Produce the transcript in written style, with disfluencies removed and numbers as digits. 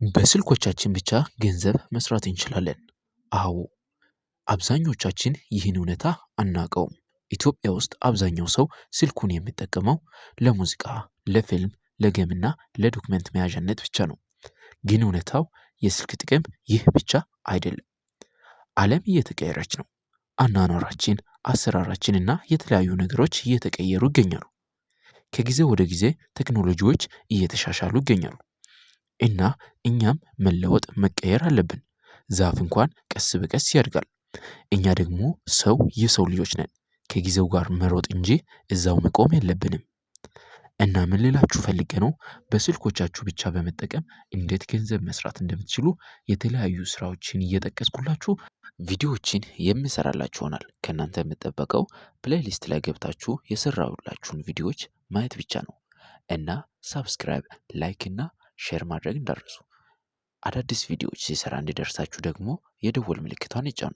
በስልኮቻችን ብቻ ገንዘብ መስራት እንችላለን። አዎ፣ አብዛኞቻችን ይህን እውነታ አናውቀውም። ኢትዮጵያ ውስጥ አብዛኛው ሰው ስልኩን የሚጠቀመው ለሙዚቃ፣ ለፊልም፣ ለ game ና ለ document መያዣነት ብቻ ነው። ግን እውነታው የስልክ ጥቅም ይህ ብቻ አይደለም። ዓለም እየተቀየረች ነው። አኗኗራችን፣ አሰራራችን እና የተለያዩ ነገሮች እየተቀየሩ ይገኛሉ። ከጊዜ ወደ ጊዜ ቴክኖሎጂዎች እየተሻሻሉ ይገኛሉ። እና እኛም መለወጥ መቀየር አለብን። ዛፍ እንኳን ቀስ በቀስ ያድጋል። እኛ ደግሞ ሰው የሰው ልጆች ነን። ከጊዜው ጋር መሮጥ እንጂ እዛው መቆም የለብንም። እና ምን ልላችሁ ፈልጌ ነው፣ በስልኮቻችሁ ብቻ በመጠቀም እንዴት ገንዘብ መስራት እንደምትችሉ የተለያዩ ስራዎችን እየጠቀስኩላችሁ ቪዲዮዎችን የምሰራላችሁ ይሆናል። ከእናንተ የምጠበቀው playlist ላይ ገብታችሁ የሰራሁላችሁን ቪዲዮዎች ማየት ብቻ ነው። እና subscribe፣ like እና share ማድረግ እንዳትረሱ። አዳዲስ ቪዲዮዎች ሲሰራ እንዲደርሳችሁ ደግሞ የደወል ምልክቷን ይጫኑ።